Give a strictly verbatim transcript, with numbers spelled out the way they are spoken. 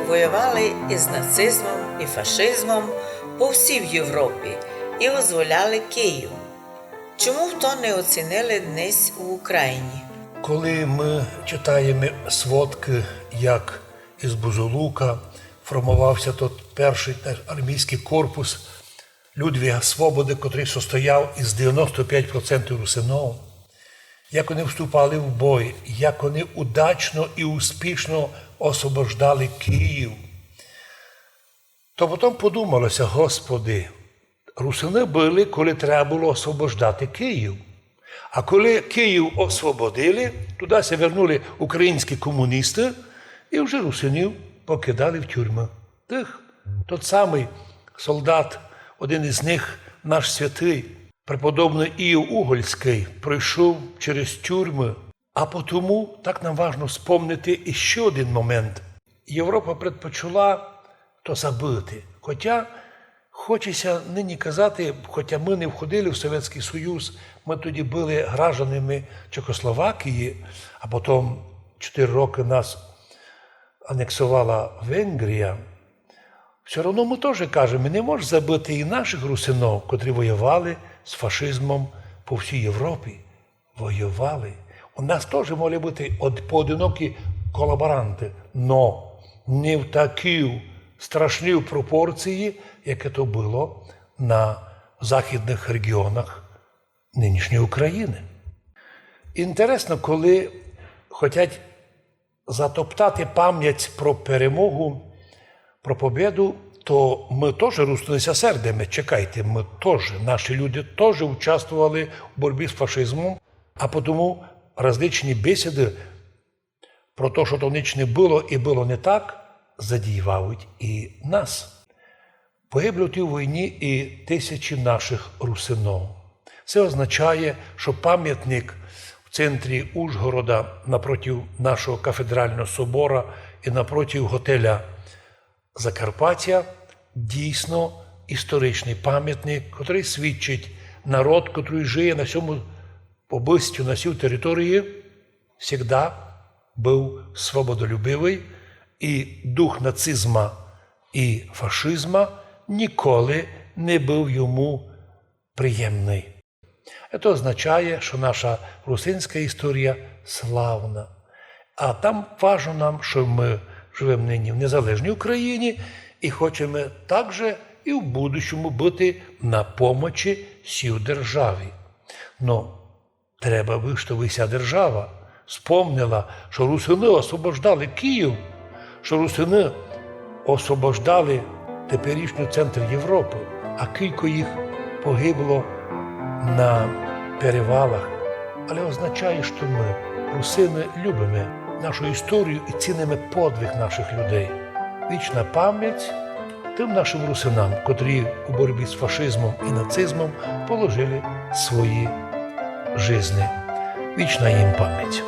Воювали із нацизмом і фашизмом по всій Європі і визволяли Київ. Чому то не оцінили днесь у Україні? Коли мы читаєме сводкы, як из Бузулука формовався тот першый армійськый корпус Людвіга Свободы, котрый состояв из девяносто пять процентів русинов, як они вступали в бой, як они удачно і успішно освобождали Київ, то потом подумало ся: Господи, русины были, коли треба было освобождати Київ. А коли Київ освободили, туды ся вернули українські комуністы і вже русинів покидали в тюрмы. Тых, тот самый солдат, один из них, наш святый, преподобный Іов Угольськый, пройшов через тюрмы. А потому так нам важно вспомнити іщи один момент. Європа предпочла то забыти. Хотя, хоче ся нині казати, хотя мы не входили в Совєтськый Союз, мы тоді были гражданами Чехословакії, а потом чотыри рокы нас анексовала Венгрія, всьо равно мы тоже кажеме, не мож забыти і нашых русинов, котрі воювали з фашизмом по всій Європі. Воювали. У нас тоже могли быти од-, поодинокі колаборанты, но не в такій страшній пропорції, яке то было на західных регіонах нынішньої Україны. Інтересно, коли хотять затоптати память про перемогу, про победу, то мы тоже русины ся сердиме. Чекайте, мы тоже, наші люди тоже участвовали в боротьбі з фашизмом, а потому различні бесіды про то, што то ніч не было і было не так, задівають і нас. Погибли в тій войні і тисячі нашых русинов. Се означає, што памятник в центрі Ужгорода напротив нашого кафедрального собора і напротив готеля Закарпаття дійсно історичный памятник, котрый свідчить: народ, котрый жиє на сьому обыстю, на сій території, всегда быв свободолюбивый, і дух нацизма і фашизма ніколи не быв йому приємный. Це означає, што наша русинська історія славна. А там важно нам, што мы живеме нині в незалежній Україні і хочеме также і в будущому быти на помочі сій державі. Но треба бы, щоб і ся держава спомнила, што русины освобождали Київ, што русины освобождали теперішній центр Європы, а кілько їх погибло на перевалах. Але означає, што мы, русины, любиме нашу історію і ціниме подвиг нашых людей. Вічна память тым нашым русинам, котрі у боротьбі з фашизмом і нацизмом положили свої жизни. Вічна їм память.